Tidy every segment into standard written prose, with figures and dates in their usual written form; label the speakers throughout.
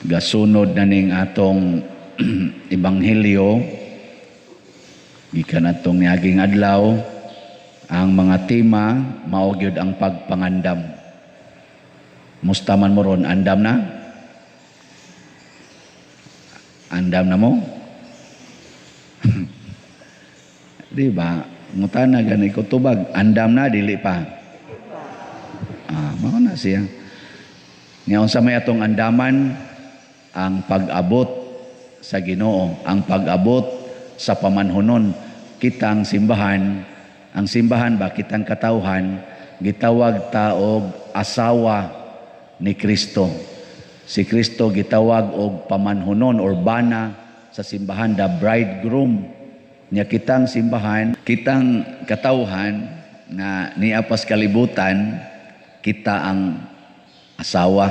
Speaker 1: Gasunod na ning atong ebanghelyo gikan atong niaging adlaw, ang mga tema mao gyud ang pagpangandam. Musta man mo ron, andam na? Andam na mo? Di ba? Ngutana gani ko tubag, andam na dili pa? Ah, mao na siya. Nya unsa may atong andaman? Ang pag-abot sa Ginoo, ang pag-abot sa pamanhunon. Kitang simbahan, ang simbahan ba, kitang katawhan, gitawag ta og asawa ni Kristo. Si Kristo gitawag og pamanhunon or bana sa simbahan, the bridegroom. Nya kitang simbahan, kitang katawhan nga niapas kalibutan, kita ang asawa.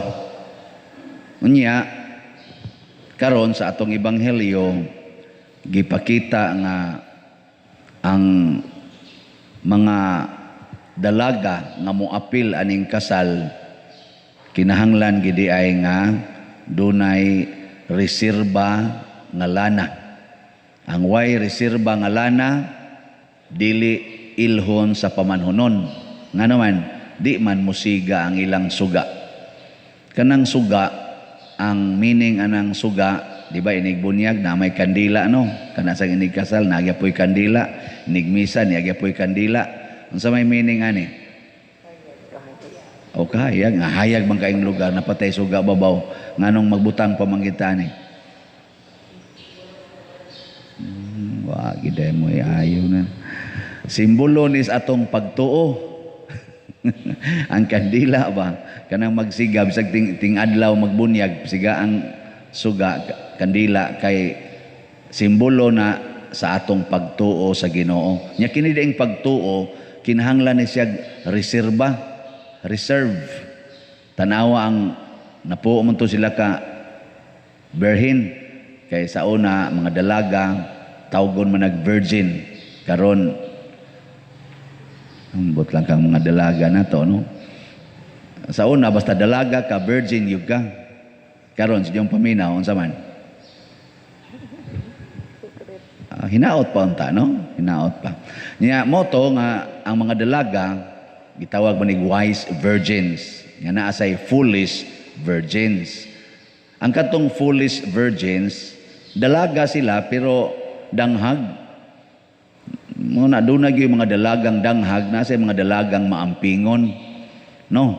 Speaker 1: Unya karon sa atong ebanghelyo gipakita nga ang mga dalaga nga moapil aning kasal kinahanglan gidi ay nga dunay reserba nga lana. Ang way reserba nga lana dili ilhon sa pamanhunon. Nga naman di man musiga ang ilang suga. Kanang suga, ang meaning anang suga, di ba inig bunyag na may kandila, no? Kana sa inig kasal nagya poy kandila, inig misa niagya poy kandila. Unsa may meaning ani? O kahayag, nga hayag man kaayong lugar napatay suga babaw, nganong magbutang pa man kita ani? Wa gid mo ayo na. Simbolo ni sa atong pagtuo. Ang kandila ba kanang magsiga bisag ting, ting adlaw magbunyag siga ang suga kandila kay simbolo na sa atong pagtuo sa Ginoo. Nya kini diing pagtuo kinahanglan ni siya reserba, reserve. Tanawa ang napuo man to sila ka birhen kay sa una mga dalaga tawgon man nag virgin. Karon ambot lang kang mga dalaga na to, no? Sa una, basta dalaga ka, virgin yun ka. Karon, sa iyong paminaw, unsa man? Hinaot pa unta, no? Hinaot pa. Nya, moto nga, ang mga dalaga, gitawag man nig wise virgins. Nga naa say foolish virgins. Ang katong foolish virgins, dalaga sila pero danghag. Muna doon na yung mga dalagang danghag, nasa mga dalagang maampingon. No?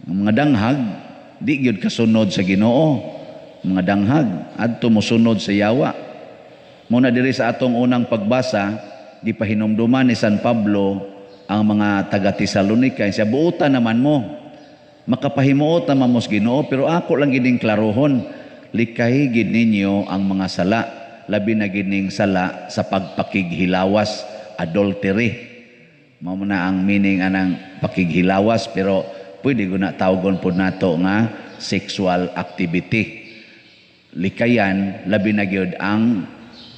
Speaker 1: Ang mga danghag, di gyud kasunod sa Ginoo. Mga danghag, adto mosunod sa yawa. Muna diri sa atong unang pagbasa, di pahinumduman ni San Pablo ang mga taga Tesalonica. Siya, buutan naman mo. Makapahimuot naman mo sa Ginoo, pero ako lang gining klarohon. Likay gid ninyo ang mga sala. Labi na gining sala sa pagpakighilawas, adultery. Mao na ang meaning anang pakighilawas, pero pwede ko na tawgon pod nato nga sexual activity. Likayan labi na gyud ang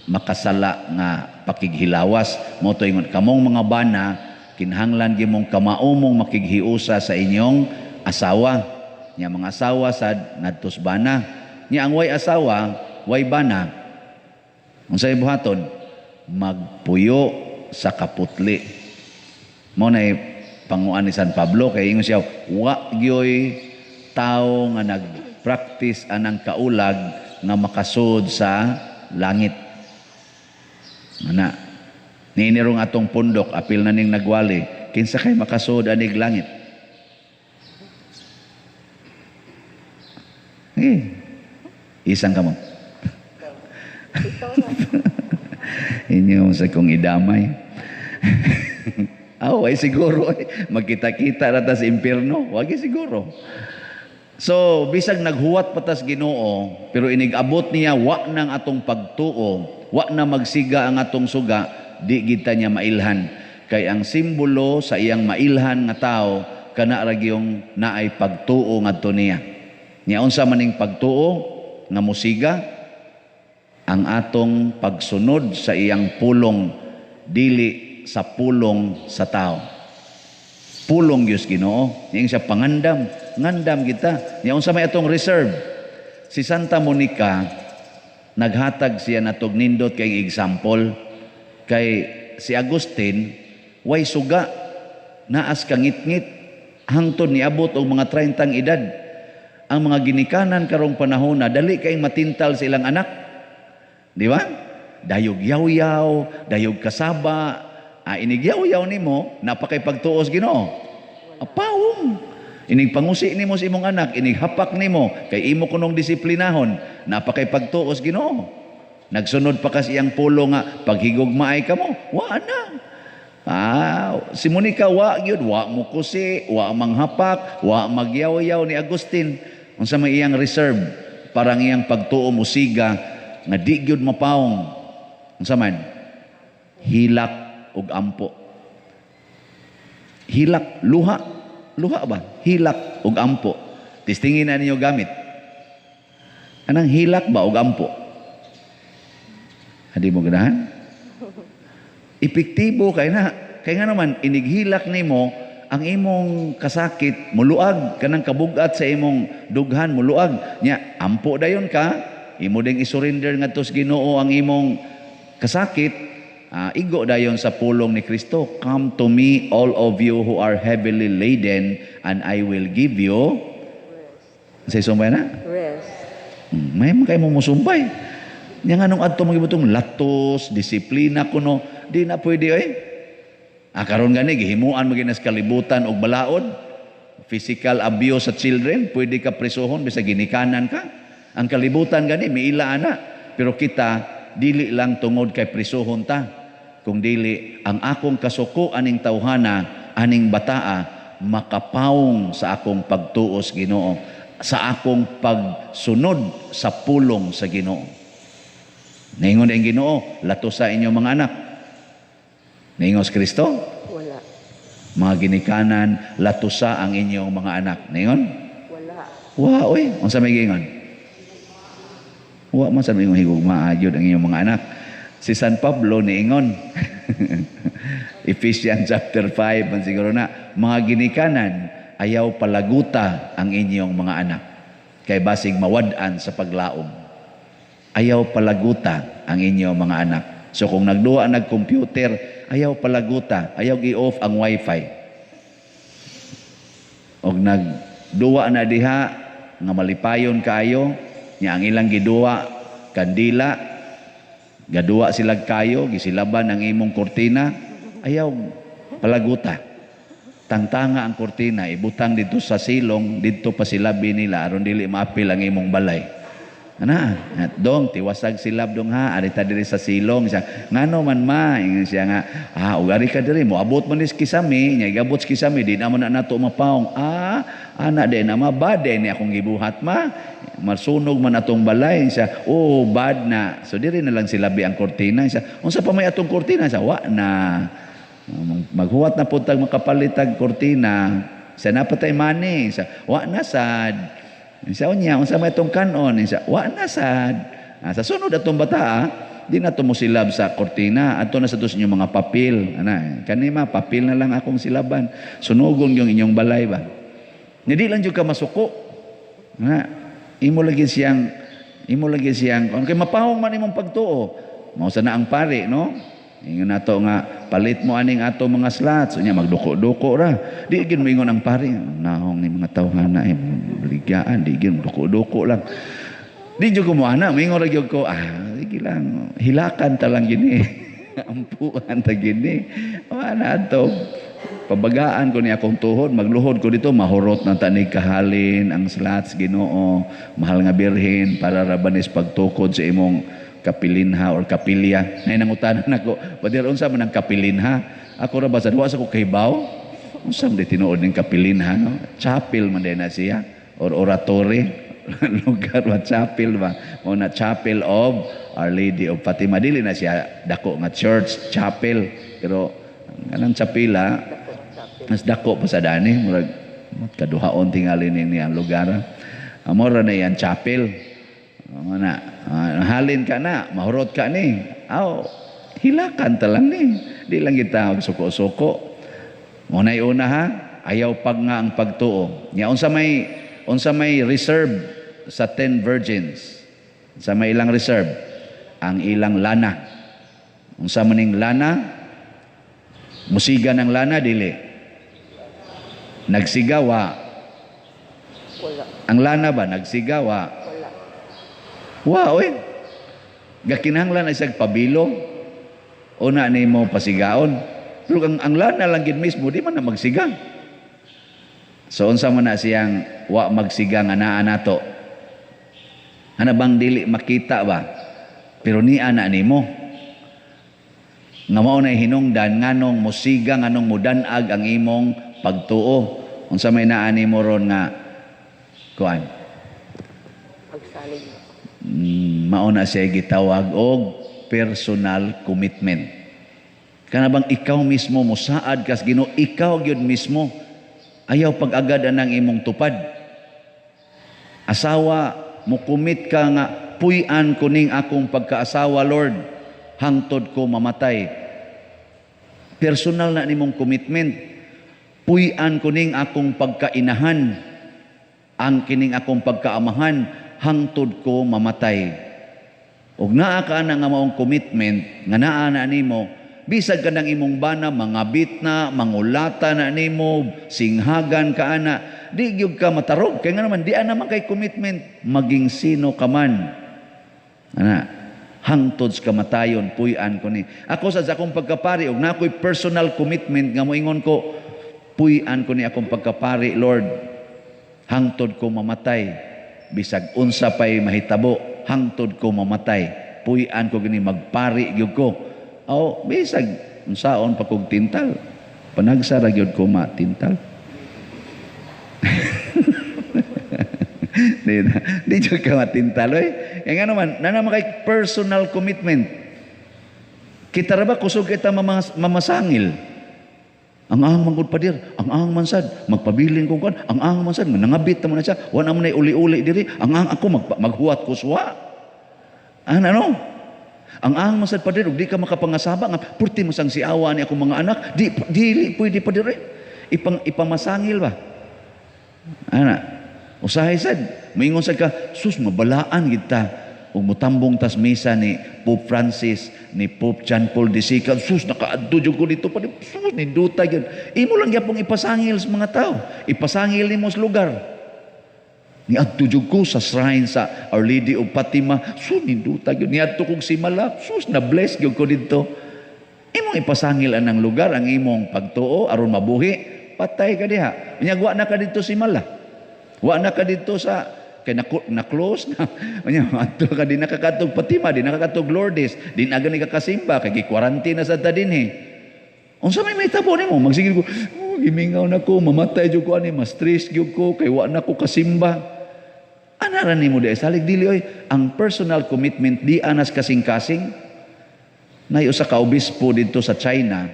Speaker 1: makasala nga pakighilawas. Mo to ingon kamong mga bana kinahanglan gyud mong kamaumong makighiusa sa inyong asawa. Nya mga asawa sad ngadtos bana. Nya ang way asawa, way bana. Unsay buhaton? Magpuyo sa kaputli. Mo na panguan ni San Pablo kay ingon siya wa gyoy tawo nga nagpractice anang kaulag nga makasud sa langit. Ana niinirong atong pundok apil na ning nagwali, kinsa kay makasud anig langit? Eh, isang kamo. Inyo sa kong idamay. Aw, ay siguro ay magkita-kita ra ta sa impierno. Wagi siguro. So, bisag naghuwat patas Ginoo, pero inig-abot niya wa nang atong pagtuo, wa na magsiga ang atong suga, di kita niya mailhan. Kay ang simbolo sa iyang mailhan nga tao kana ra gyung naay pagtuo ngadto niya. Nya unsa maning pagtuo nga musiga? Ang atong pagsunod sa iyang pulong, dili sa pulong sa tao. Pulong Diyos Ginoo, iyang siya pangandam, ngandam kita. Nya unsa may atong reserve? Si Santa Monica, naghatag siya natog nindot kay example kay si Agustin way suga, naas kangitngit hangtod niabot og mga 30 edad. Ang mga ginikanan karong panahon na dali kay matintal sa ilang anak, di ba? Dayog yaw-yaw, dayog kasaba. Ah, inig yaw-yaw nimo, napakay pagtuos Ginoo, apawong. Inig pangusi nimo sa imong anak, inig hapak nimo kay imo kunong disiplinahon, napakay pagtuos Ginoo. Nagsunod pa kasi iyang pulo nga paghigugmaay kamo, wa na. Ah, si Monica wa gyud, wa mo kusi, wa manghapak, wa magyaw-yaw ni Agustin. Unsa may iyang reserve para ang iyang pagtuo musiga nga di gyud mapawong? Unsa man? Hilak ug ampo. Hilak, luha. Luha ba? Hilak ug ampo. Testingin na ninyo gamit. Anang hilak ba ug ampo? Hindi mo ganahan? Epektibo kay na. Kay nga naman, inighilak nimo ang imong kasakit, muluag, kanang kabugat sa imong dughan, muluag. Nya, ampo dayon ka, imo ding isurrender ngadto sa Ginoo ang imong kasakit, igo dayon sa pulong ni Kristo, "Come to me, all of you who are heavily laden, and I will give you." Sa sumbay na?
Speaker 2: Rest.
Speaker 1: May mga kayo mo musumbay. Nya nga nung adto magibutong latos, disiplina kuno, di na pwede oy. Ah, karon gani gihimuan mo ginas kalibutan og balaod. Physical abuse sa children, pwede ka presohon bisag ginikanan ka. Ang kalibutan gani miila ana, pero kita dili lang tungod kay presohon ta. Kung dili ang akong kasuko aning tawhana, aning bataa makapawong sa akong pagtuos Ginoo, sa akong pagsunod sa pulong sa Ginoo. Ningon ang Ginoo, lato sa inyong mga anak. Ningon si Kristo,
Speaker 2: Wala.
Speaker 1: mga ginikanan, latusa ang inyong mga anak. Ningon?
Speaker 2: Wala.
Speaker 1: Wa, oy, unsa may giingon? Wa man sa may higugmaa gyud ang inyong mga anak. Si San Pablo niingon. Ephesians chapter 5 man siguro na, mga ginikanan, ayaw palaguta ang inyong mga anak kay basig mawad-an sa paglaom. Ayaw palaguta ang inyong mga anak. So kung nagduwa nag-computer, ayaw palaguta, ayaw i-off ang wifi. Og nagduwa na diha nga malipayon kaayo, nya ang ilang giduwa kandila, gaduwa sila kayo, gisilaban ang imong kortina, ayaw palaguta. Tangtanga ang kortina, ibutang dito sa silong, dito pa silabi nila aron dili maapil ang imong balay. Ana, at dong tiwasag silab dong ha, ari ta diri sa silong siya. Ngano man ma, ingon siya nga, ugari ka diri mo abot man ni kisami, nya igabot sa kisami di na man na nato mapaong. Ah, ana din na ma bad ni akong gibuhat ma. Masunog man atong balay siya. Oh, bad na. So diri na lang silabi ang kortina siya. Unsa pa may atong kortina siya? Wa na. Maghuwat na pud tag makapalitag kortina. Sa napatay money siya. Wa na sad. Sa unya, unsa may itong kanon, siya, wa na sad. Ah, sa sunod atong bata, di na to mo silab sa kortina. Ato na sa to sa inyong mga papel. Ana, kanima, papel na lang akong silaban. Sunugon yung inyong balay ba. Hindi lang jud ka masuko. Nga, imo lagi siyang, kay mapahong man imong pagtuo. Mao sa na ang pare, no? Ingon nato nga palit mo aning ato mga slots, unya magduko-duko ra. Di gid moingon ang pare, nahong ni mga tawhana eh baligyaan, di gid duko-duko lang. Di jud ko mo ana, moingon ra gyud ko, sige lang, hilakan ta lang gini. Ampuan ta gini. Wala ato. Pabagaan ko ni akong tuhod, magluhod ko dito, mahurot na tanig kahalin ang slots, Ginoo, mahal nga birhen, para rabanis pagtukod sa imong kapilinha or kapilya. Ngayon nangutanan ako, Pader, unsa man ang kapilinha? Ako ra ba sa duwa sa ko kahibaw? Unsa man di tinuod ning kapilinha, no? Chapel man din na siya or oratory lugar ba, chapel ba? Mao na Chapel of Our Lady of Fatima. Dili na siya dako nga church, chapel, pero kanang chapela mas dako pa sa dani, murag kaduhaon tingali ni ang lugar. Amora na yan chapel. Mao na, halin ka na, mahurot ka ni. Aw, hilakan ta lang ni. Di lang kita suko-suko. Mao na una ha, ayaw pag nga ang pagtuo. Nya unsa may reserve sa 10 virgins? Sa may ilang reserve? Ang ilang lana. Unsa man ning lana? Musiga ng lana, dili? Nagsiga, wa?
Speaker 2: Wala.
Speaker 1: Ang lana ba nagsiga, wa?
Speaker 2: Wala.
Speaker 1: Wa oy. Gakinahanglan ay siyag pabilo. Una nimo pasigaon. Pero ang lana lang gid mismo di man na magsiga. So unsa man na siyang wa magsiga nga naa nato? Ana bang dili makita ba? Pero niya na nimo. Nga mao na hinungdan nganong musiga, nganong mudanag ang imong pagtuo. Unsa may naa nimo ron nga kuan?
Speaker 2: Pagsalig.
Speaker 1: Mao na siya gitawag og personal commitment. Kana bang ikaw mismo mosaad kas Ginoo, ikaw gyud mismo ayaw pag-agad anang imong tupad. Asawa, mo-commit ka nga puy-an ko ning akong pagkaasawa, Lord, hangtod ko mamatay. Personal na nimong commitment. Puy-an ko ning akong pagkainahan, ang kining akong pagkaamahan, hangtod ko mamatay. Ug naa ka na nga maong commitment nga naa na nimo, bisag ka ng imong bana mangabit na, mangulata na nimo, singhagan ka ana, di gyud ka matarog kay nga naman di naman kay commitment, maging sino ka man. Ana, hangtod sa kamatayon puy-an ko ni. Ako sa akong pagkapari og naa ko'y personal commitment nga moingon ko, puy-an ko ni akong pagkapari, Lord, hangtod ko mamatay, bisag unsa pay mahitabo, hangtod ko mamatay, puy-an ko gini, magpari gyud ko. O bisag unsaon pa kog tintal, panagsara gyud ko matintal. Di na, di jud ka matintal oy. Kaya nga naman, na naman kay personal commitment. Kita ra ba kusog kita mamasangil? Ang ahang manggod padir, ang ahang mansad, magpabilin ko kan, ang ahang mansad, nangabit naman na siya, wala man na uli-uli diri, ang ahang ako maghuwat ko suwa. Ano, ano? Ang ahang mansad padir, ug di ka makapangasaba, nga purti mo sang siawa ni akong mga anak, di, dili pwede padir eh. Ipamasangil ba? Ana, usahay sad, moingon sad ka, sus, mabalaan kita. Ug mutambong tas misa ni Pope Francis, ni Pope John Paul II, sus, nakaadto jud ko dito pa, sus, ninduta gyud. Imo lang gyapong ipasangil sa mga tao. Ipasangil nimo sa lugar. Niadto jud ko sa shrine sa Our Lady of Fatima, sus, ninduta gyud. Niadto kog Simala, sus, na-bless gyud ko didto. Imong ipasangil anang lugar ang imong pagtuo aron mabuhi, patay ka diha. Unya wa na ka didto Simala. Wa na ka didto sa kay na-close na. Unya adto ka di nakakatog Fatima, di nakakatog Lourdes, di na gani ka kasimba kay gi-quarantine na sa ta dinhi. Unsa may mahitabo nimo? Magsigil ko, oh, gimingaw na ko, mamatay jud ko ani, ma-stress gyud ko kay wa na ko kasimba. Ana ra nimo di salig dili oy, ang personal commitment di anas kasing-kasing. Nay usa ka obispo didto sa China,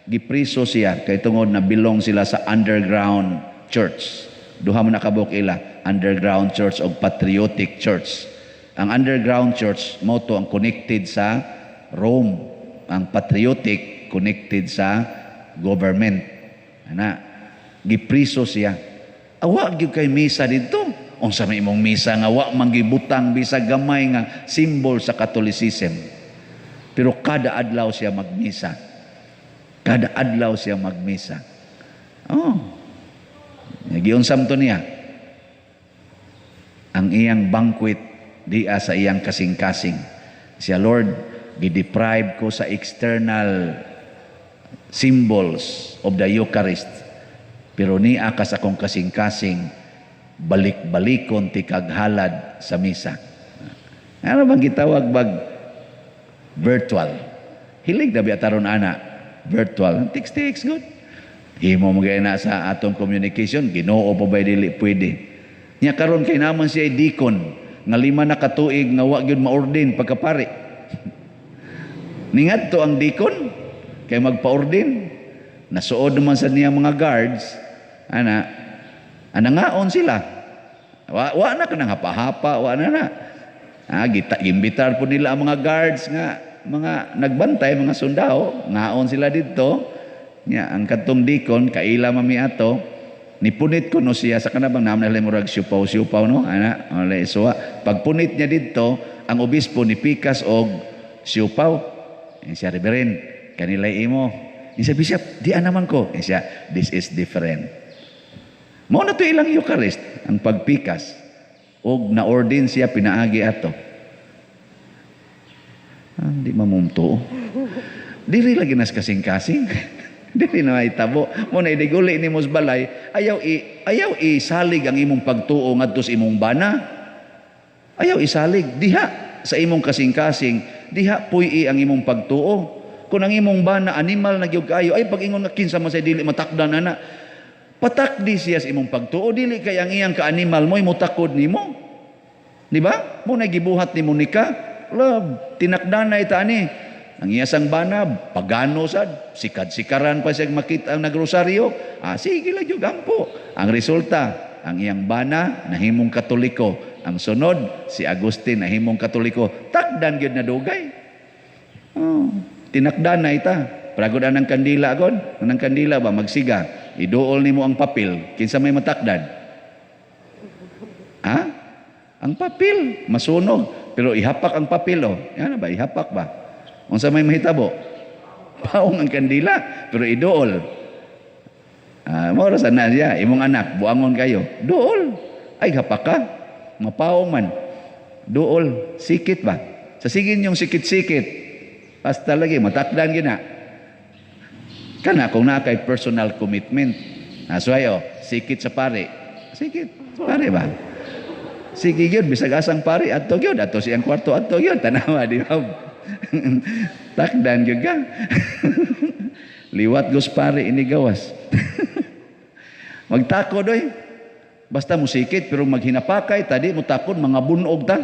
Speaker 1: gipriso siya kay tungod na belong sila sa underground church. Duha man nakabuk ila, underground church o patriotic church. Ang underground church mao to ang connected sa Rome, ang patriotic connected sa government. Ana, gipriso siya. Awa gyud kay misa didto. Unsa may imong misa nga wa man gibutang bisag gamay nga symbol sa Catholicism. Pero kada adlaw siya magmisa. Kada adlaw siya magmisa. Oh. Giunsam to niya. Ang iyang banquet diya sa iyang kasing-kasing. Siya, Lord, gideprive ko sa external symbols of the Eucharist. Pero niya kas akong kasing-kasing, balik-balikon ti kaghalad sa misa. Ano bang gitawag bag virtual? Hilig na biya taron ana, virtual. Text-text, good. Himo mo gaya na sa atong communication, Ginoo pa ba'y dili pwede. Nya karon kay naman siya deacon, nga 5 na katuig nga wa gyud maordin pagkapari. Ningadto ang deacon kay magpa-ordin. Nasuod naman sa niya mga guards, ana, anangaon sila. Wa na kanang hapa-hapa, wa na na. Gimbitar po nila ang mga guards nga mga nagbantay, mga sundao, ngaon sila didto. Nya ang kadtong deacon kaila mami ato, Nipunit ko no siya sa kanabang naman nila murag siupaw-siupaw, no, ana wala isuwa. Pagpunit niya didto, ang obispo ni pikas og siupaw. Eh, siya, "Reverend, kanila imo." Eh, siya, "Bishop, di naman ko." Eh, siya, "This is different." Mao na to ilang Eucharist, ang pagpikas. Og na-ordain siya pinaagi ato. Ah, di mamumtuo. Diri lagi nas kasing-kasing. Dili na mahitabo. Mao na inig-uli nimo sa balay, ayaw isalig ang imong pagtuo ngadto sa imong bana. Ayaw isalig diha sa imong kasing-kasing, diha puy ang imong pagtuo. Kung ang imong bana animal na gyud kaayo, ay pag-ingon nga kinsa man say dili matakdan ana. Patakdi siya sa imong pagtuo, dili kay ang iyang ka-animal mo'y mutakod nimo. Di ba? Mao na gibuhat ni Monica. Love, tinakdanay ta ani. Ang iyasang bana, pagano sad, sikad-sikaran pa siya makita ang nagrosaryo. Ah, sige lang yung gampo. Ang resulta, ang iyang bana, nahimong Katoliko. Ang sunod, si Agustin, nahimong Katoliko. Takdan gyud na dugay. Oh, tinakdan na ita. Pragod anang kandila god, anang kandila ba magsiga. Iduol nimo ang papel, kinsa may matakdan? Ha? Ang papel masunog, pero ihapak ang papel, oh. Yan ba ihapak ba? Unsa may mahitabo? Paong ang kandila, pero iduol. Ah, mao ra sana siya, imong anak buangon kayo. Duol. Ay hapak ka. Mapaong man. Duol, sikit ba? Sa sigin yung sikit-sikit. Basta lagi matakdan gina. Kana kung naa kay personal commitment. Asway oh, sikit sa pare. Sikit, pare ba? Sige gyud, bisag asang pare adto gyud, adto siyang kwarto, adto gyud, tanawa, di ba? Takdan gyud ka. Liwat gos pare inigawas. Magtakod oy. Basta musikit pero maghinapakay tadi mo takod mga bunog ta.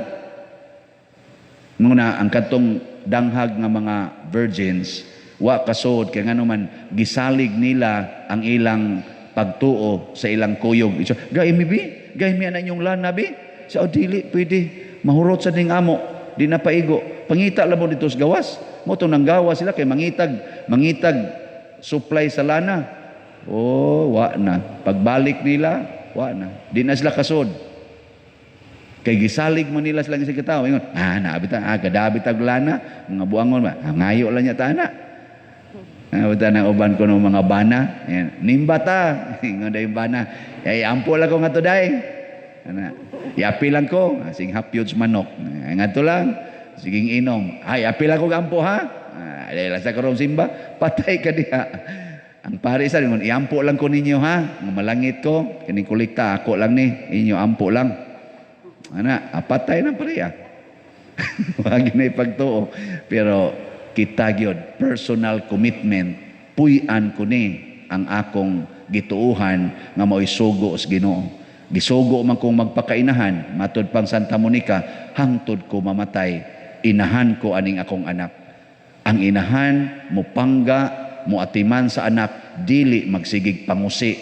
Speaker 1: Muna ang kadtong danghag nga mga virgins wa kasod kay ngano man gisalig nila ang ilang pagtuo sa ilang kuyog. So, gay mi bi, gay mi ana inyong lana bi. Sa, oh, dili pwede mahurot sa ning amo, di na paigo. Pangita lang mo dito sa gawas. Mao to nang gawas sila kay mangitag mangitag supply sa lana. Oh, wa na. Pagbalik nila, wa na. Di na sila kasod. Kay gisalig man nila silang isang katawo. Ingon, ah, naabit ah, kadabit ag lana, mga buangon ba? Ah, ngayo lang niya ta ana. Ah, buta na uban ko ng mga bana. Ayan, nimba ta. Ingon dayong bana. Ay, ampo lang ko nga to day. Ana, iapi lang ko. Ah, sing hapyod sa manok. Ah, nga to lang. Siging inom. Ay, api lang ko gampo ha. Ah, dahil sa karong simba, patay ka diha. Ang pare sa ingon, iampo lang ko ninyo ha. Nga malangit ko, kining kolekta ako lang ni, inyo ampo lang. Ana, patay na pare ah. Wag na ipagtuo. Pero kita gyud personal commitment, puy-an ko ni ang akong gituuhan nga mao'y sugo sa Ginoo. Gisugo man kong magpakainahan, matud pang Santa Monica, hangtod ko mamatay, inahan ko aning akong anak. Ang inahan mupangga, muatiman sa anak, dili magsigig pangusi,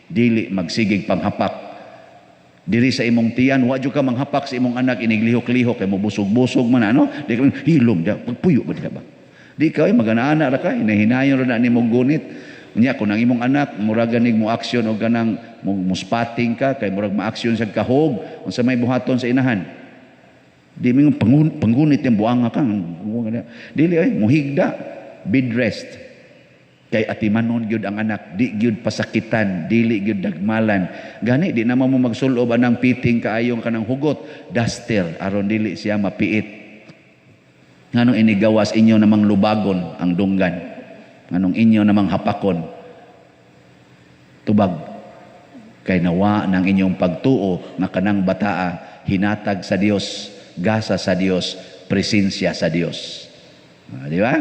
Speaker 1: dili magsigig panghapak. Diri sa imong tiyan, wa jud ka manghapak sa imong anak iniglihok-lihok kay mobusog-busog man ano, di ka hilom dia, pagpuyo ba diha ba? Di ka ay magana-ana ra ka, hinahinayon ra na nimong gunit. Unya kung ang imong anak murag ganig mo aksyon og kanang mo spotting ka kay murag ma-aksyon sa kahog, unsa may buhaton sa inahan? Di mo panggunit yung buanga ka. Dili ay muhigda, bed rest. Kay atimanon gyud ang anak, di gyud pasakitan, dili gyud dagmalan. Gani di naman mo magsulob anang piting kaayong kanang hugot, duster aron dili siya mapiit. Nganong inigawas inyo namang lubagon ang dunggan? Nganong inyo namang hapakon? Tubag kay nawa ng inyong pagtuo nga kanang bataa hinatag sa Dios, gasa sa Dios, presensya sa Dios. Ah, di ba?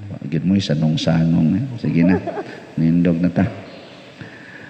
Speaker 1: Wag mo sanong-sanong. Eh. Sige na. Nindog na ta.